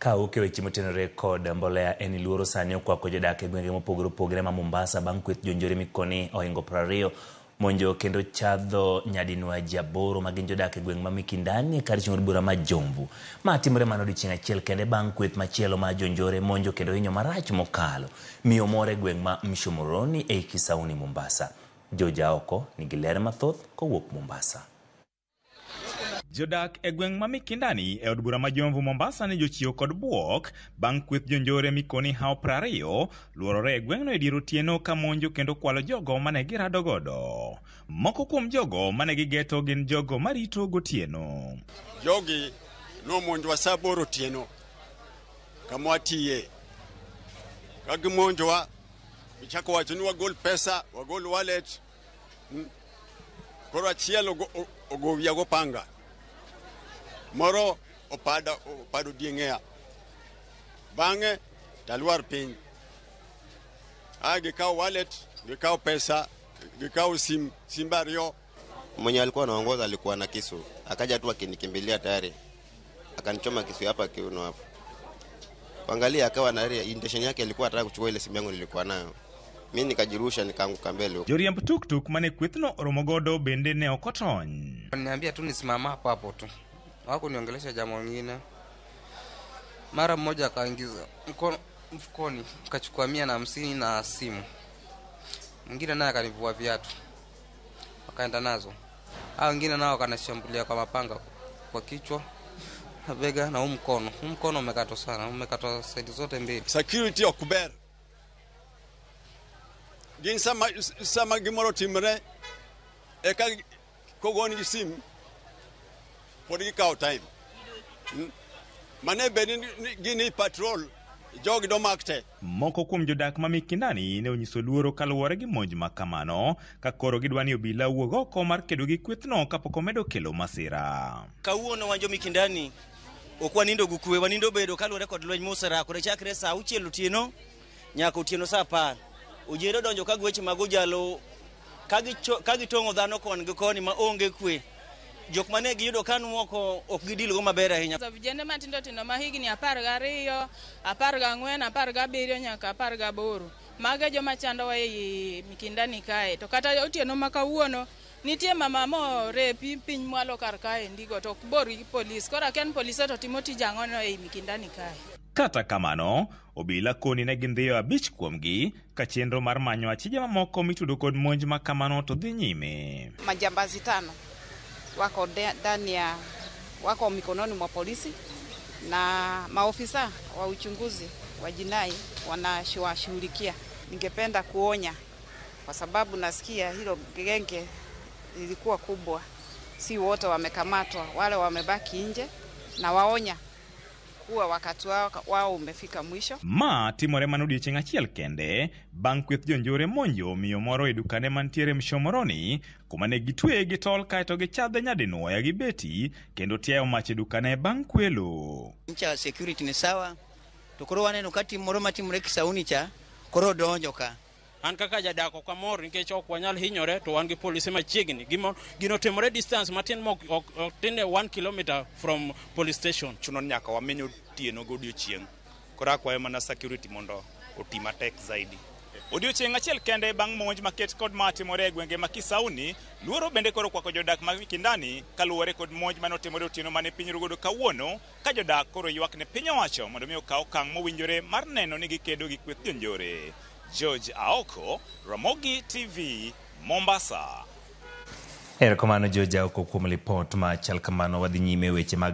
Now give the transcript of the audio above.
Kawuok e weche motenore kod mbolea en luoro sani okwako jodak e gwenge mopogore opogore ma Mombasa bang' kweth jonjore mikoni ohingo 20 monjo kendo chadho nyadinwa ji 8 ma gin jodak e gweng' ma Mikindani kar chieng' od bura ma Jomvu. Ma timore mana odiochieng' achiel kende bang' kweth machielo ma jonjore monjo kendo hinyo marach mokalo miyo moro e gweng' ma Mshomoroni ei Kisauni Mombasa. George Aoko nigi ler mathoth kowuok Mombasa. Jodak e gweng' ma Mikindani e od bura ma Jomvu Mombasa ne jochiwo kod buok bang' kweth jonjore mikoni hawo 20 luorore e gweng'no e dier otieno ka monjo kendo kwalo jogo mane girado godo. Moko kuom jogo mane gigeto gin jogo marito gotieno. Jogi nomonjowa saa 8 otieno kama watiye. Ka gimonjowa, gichako wacho ni wagol pesa, wagol wallet. Koro achiel ogo wiya go panga. Moro opado dieng'eya. Bang'e talwar piny. Gikawo wallet, gikawo pesa, gikawo simba 2. Mwenye alikuwa anaongoza alikuwa na kisu. Akaja tu akinikimbilia tayari. Akanichoma kisu hapa kiuno hapo. Kuangalia akawa na ile intention yake ilikuwa anataka kuchukua ile simu yangu nilikuwa nayo. Mimi nikajirusha nikaanguka mbele huko. Joriemb tuktuk mane kwethno oromo godo bende ne ok otony. Niambia tu nisimama hapo hapo tu. Hawakuniongelesha jambo lingine. Mara mmoja akaingiza mkono mfukoni, akachukua 150 na simu. Mwingine naye akanivua viatu. Akaenda nazo. Hao wengine nao wakanishambulia kwa mapanga kwa kichwa, na bega na huu mkono. Huu mkono umekatwa sana, umekatwa side zote mbili. Security ok ber. Gin sama gimoro timre, eka kogoni gi sim, pod gikawo time. Mane bed ni gin e patrol, jogi domak te. Moko kuom jodak ma Mikindani ne onyiso luoro kaluwore gi monj ma kamano, ka koro gidwa ni obila owuog oko mar kedo gi kwethno kapok omedo kelo masira. Kawuono wan jo Mikindani ok wanindo gi kwe, wanindo bedo kaluwore kod lweny moserakore chakre saa 6 otieno nyaka otieno saa 10. Ojende odonjo ka gweche mag ojalo, ka gitong'o dhano koni gi koni ma onge kwe. Jok mane giyudo ka nuoko ok gidilgo maber ahinya. Vijende matindo tindo ma higni 12, 14, 17 nyaka 18. Mago e joma chandowa ei Mikindani kae. To kata otieno ma kawuono nitie mama morepi piny mwalo kar kae ndigo to ok bor gi polis. Koro akia ni polise to timo tij ang'o no ei Mikindani kae. Kata kamano, obila koni ne gindhiyo 5 kuomgi ka chenro mar manyo achije mamoko mitudo kod monj ma kamano to dhi nyime. Majambazi 5 wako ndani ya, wako mikononi mwa polisi na maofisa wa uchunguzi wa jinai wanashughulikia. Ningependa kuonya kwa sababu nasikia hilo genge lilikuwa kubwa, si wote wamekamatwa, wale wamebaki nje, na waonya kuwa wakati wao umefika mwisho. Ma timore mana odiechieng' achiel kende bang' kweth jonjore monjo miyo moro e dukane mantiere Mshomoroni kuma ne gitweye gi tol kaeto gichadhe nyadinwoya gi beti kendo tiayo mach e dukane bang' kwelo. Ncha security ni sawa, to koro waneno ka tim moro matimore Kisauni cha koro donjo ka. An kaka jadak ok amor nikech ok wanyal hinyore to wan gi polise machiegni. Gino timore distance matin ma ok tin ne 1 kilometer from police station. Chuno ni nyaka wameny otieno godiochieng'. Koro akwayo mana security mondo oti matek zaidi. Odiochieng' achiel kende bang' monj maket kod ma timore e gwenge ma Kisauni, luoro bende koro kwako jodak mag Mikindani kaluwore kod monj mane otimore otieno mane piny rugodo kawuono, ka jodak koro ywak ne piny owacho mondo mi okaw okang' mowinjore mar neno ni gikedo gi kweth jonjore. George Aoko, Ramogi TV, Mombasa. Erokamano George Aoko kuom lipot machal kamano. Wadhi nyime weche mag